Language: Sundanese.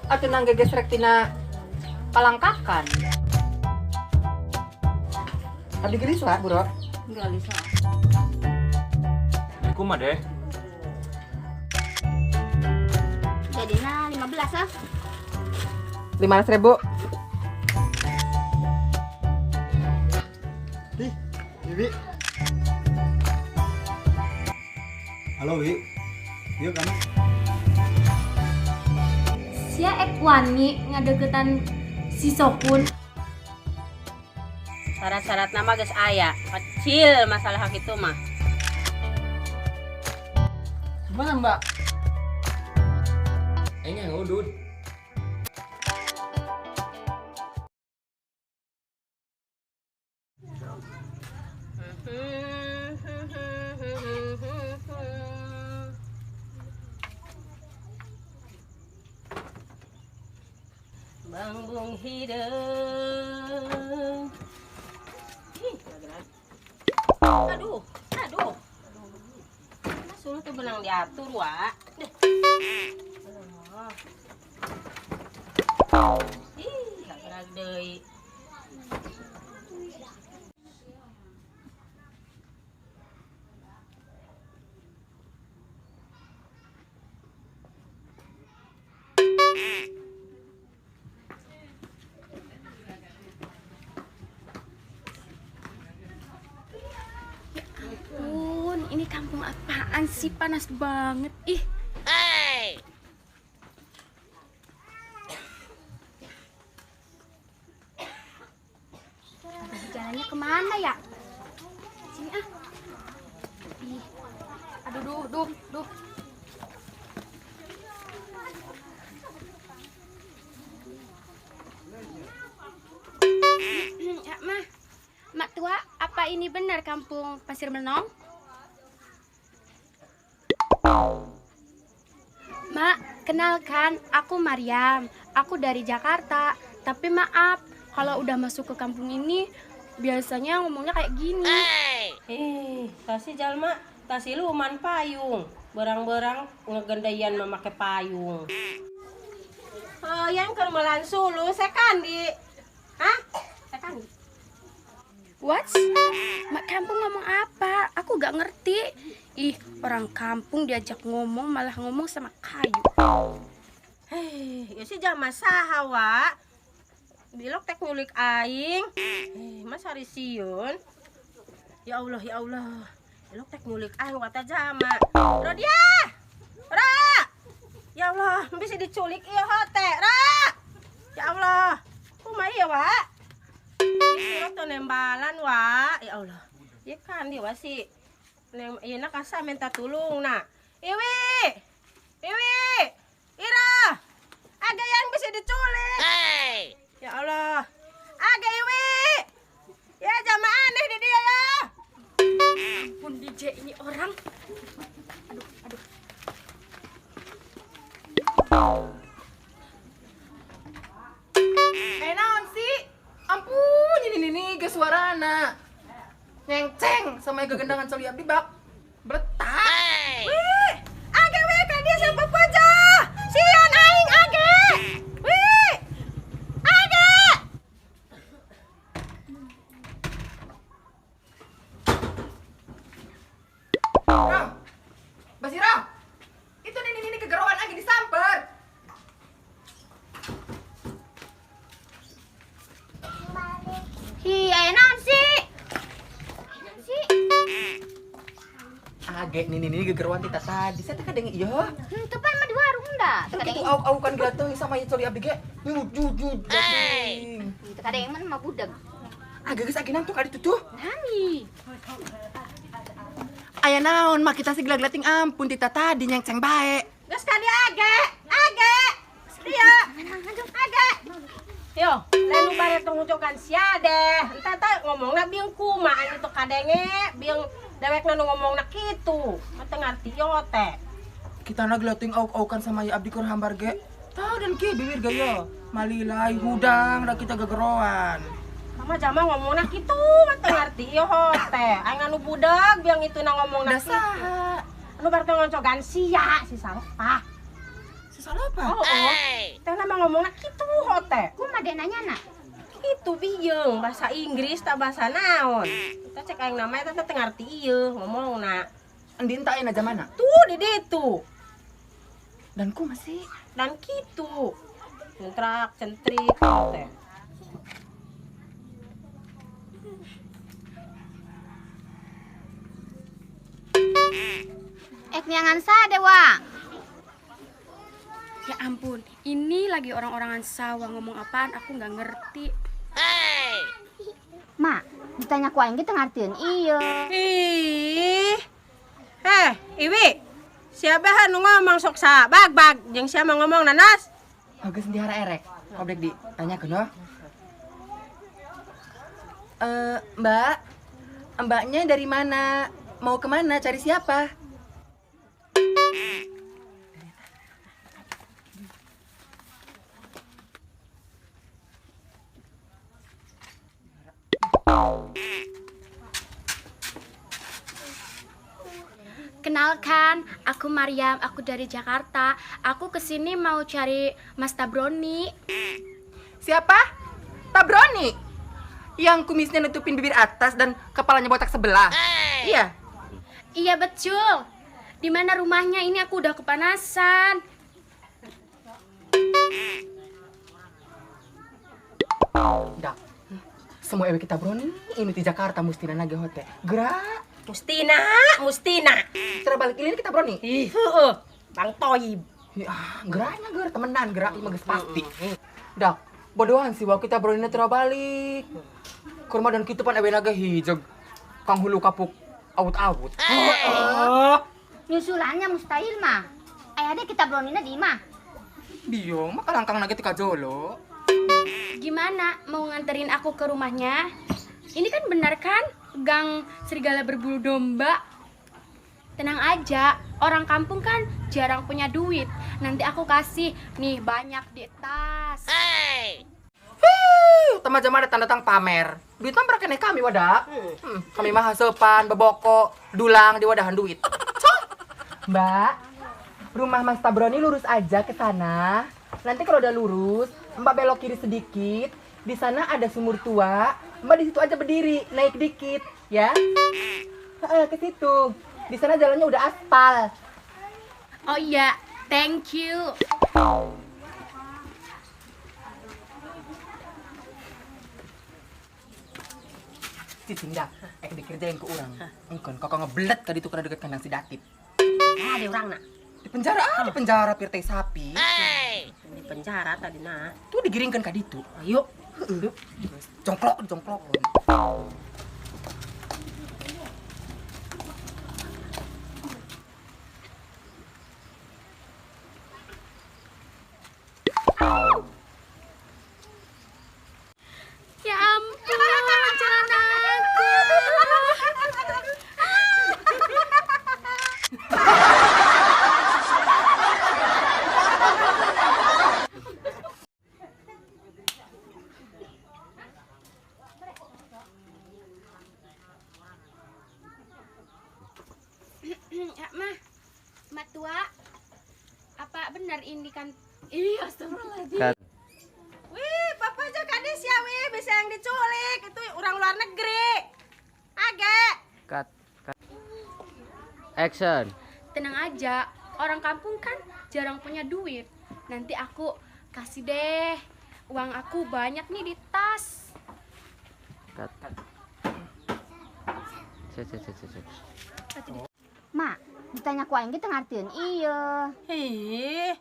Atuh nang gegesrek tina palangkakan. Abdi gelis lah, Bro. Gelis lah. Kumaha deh? Jadina 15 ah. 500 ribu. Ih, Bibi. Halo, Wi. Yuk kamu. Sia ek wani ngadeukeutan si Sopun. Syarat-syarat nama geus aya, kecil masalah hak itu mah. Gimana, Mbak? Aing yang udud. Bangbung hideung. Ih, gerak. Aduh, aduh. Mas suluh tuh benang diatur, Wak. Deh. Aduh. Ih, gerak deui. Ampun, ini kampung apaan sih? Panas banget. Ih. Jalannya kemana ya? Sini ah. Ih. Aduh, duh, duh, duh. Ya, Mah. Mak tua, apa ini benar kampung Pasir Menong? Mak, kenalkan, aku Mariam. Aku dari Jakarta. Tapi maaf, kalau udah masuk ke kampung ini, biasanya ngomongnya kayak gini. Eh, tasi jalma, tasi luman payung. Berang-berang ngegendayan memakai payung. Oh, yang keur melan sulu sekandi. Hah? Sekandi. What? Mak kampung ngomong apa? Aku gak ngerti. Ih, orang kampung diajak ngomong malah ngomong sama kayu. Hei, ya si jalma saha, Wak? Bilok tek nyulik aing. Mas hari sieun. Ya Allah, ya Allah. Bilok tek nyulik aing wata jama. Rodia! Ra! Ya Allah, bisa diculik ieu hote, Ra! Ya Allah. Kumaha ieu, Wak? Ieu tuh nembalan, Wak. Ya Allah. Ieu kan dia wasi. Nem ieu na kasa minta tulung na. Iwi! Iwi! Ira! Aga yang bisa diculik. Ya Allah. Aga Iwi. Ya jama aneh di dia ya. Ampun DJ ini orang. Aduh, aduh. Naon sih? Ampun, ini nih geus suarana. Nyengceng sama gegendangan coli abdi bak. Bertak. Wih, aga we ka dia siapa aja. Sian aing age. Wih. Age. Rah. Basira. Itu nini nini kegeroan lagi disamper. Hi, aya naon sih? Sih. Age nini nini gegeroan tita tadi. Saya teh kadang ieu. Tuh pan mah di warung dah. Kan kitu auk-aukan geura sama ieu coli abdi ge. Nyujujud. Itu kadang mah mah budak. Age geus age nantuk adi tutuh. Nani? Aya naon mak kita segela-gelating ampun tita tadi nyengceng bae. Geus ka dia age. Age. Dia. Age. Yo, lain nu bare tungucokan sia deh. Entah teh ngomongna biung kumaha itu kadenge, biung dewekna nu ngomongna kitu. Mah teu ngarti yo teh. Kita na gelating auk-aukan sama ya abdi keur hambar ge. Tahu dan ki bibir gaya. Malilai hudang da kita gegeroan. Mama jama ngomongna kitu, mah teu ngarti yo teh. Aing anu budak biung itu na ngomongna Da kitu. saha? Anu bare tungucokan sia si sampah. Si Salopa. Oh, oh. Teh nama ngomongna kitu hote. Kumaha dek nanya na? Itu biyeung bahasa Inggris tak bahasa naon. Kita cek aing nama eta teh ngarti ieu ngomongna. Endin tak ayeuna jamana? Tuh di ditu. Dan ku masih dan kitu. Centrak, centrik teh. Ek neangan sade, Wak. Ya ampun, ini lagi orang-orangan sawah ngomong apaan aku nggak ngerti. Hey. Mak, ditanya ku aing ge teu ngartieun ieu. Ih. Heh, Iwi. Siapa nu ngomong sok sa bag-bag jeung siapa ngomong nanas? Geus dihara erek. Kobrek ditanyakeun oh. Mbak, mbaknya dari mana? Mau kemana? Cari siapa? Kenalkan, aku Mariam, aku dari Jakarta. Aku kesini mau cari Mas Tabroni. Siapa? Tabroni? Yang kumisnya nutupin bibir atas dan kepalanya botak sebelah. Hey. Iya. Iya betul. Di mana rumahnya ini aku udah kepanasan. Dah. Semua ewe kita broni ini di Jakarta mustina nage hote. Gerak. Mustina, mustina. Cara balik ini kita broni. Ih, heeh. Bang Toib. Ya, geraknya ger temenan gerak mah geus pasti. Dak, bodohan sih wa kita broni tera balik. Kurma dan kitu pan ewe nage hijeg. Kang hulu kapuk awut-awut. Heeh. Nyusulannya mustahil mah. Aya deh kita bronina di imah. Biong mah kalangkang nage tika jolo. Gimana mau nganterin aku ke rumahnya? Ini kan benar kan? Gang serigala berbulu domba. Tenang aja, orang kampung kan jarang punya duit. Nanti aku kasih nih banyak di tas. Hey. Huh, teman-teman datang datang pamer. Duit mah berkeneh kami wadah. Kami mah hasepan, beboko, dulang di wadahan duit. Coh. Mbak, rumah Mas Tabroni lurus aja ke sana. Nanti kalau udah lurus, Mbak belok kiri sedikit. Di sana ada sumur tua. Mbak di situ aja berdiri, naik dikit, ya. Ke situ. Di sana jalannya udah aspal. Oh iya, thank you. Cicing dah, dikerjain ke orang. Engkon, kakak ngebelet tadi tuh karena deket kandang si Datip. Ah, ada orang nak. Di penjara, di penjara pirtai sapi. Hey. Di penjara tadi nah. Tuh digiringkan ka ditu. Ayo. Jongklok, jongklok. Ya ampun, celana aku. Ya, mah, mak tua, apa benar ini kan? Iya, astagfirullahaladzim. Wih, papa aja kadis ya, wih, bisa yang diculik itu orang luar negeri. Age. Cut. Cut. Action. Tenang aja, orang kampung kan jarang punya duit. Nanti aku kasih deh. Uang aku banyak nih di tas. Cut. Set, set, set, set. Mak, ditanya ku aing ge teu ngartieun ieu. Ih.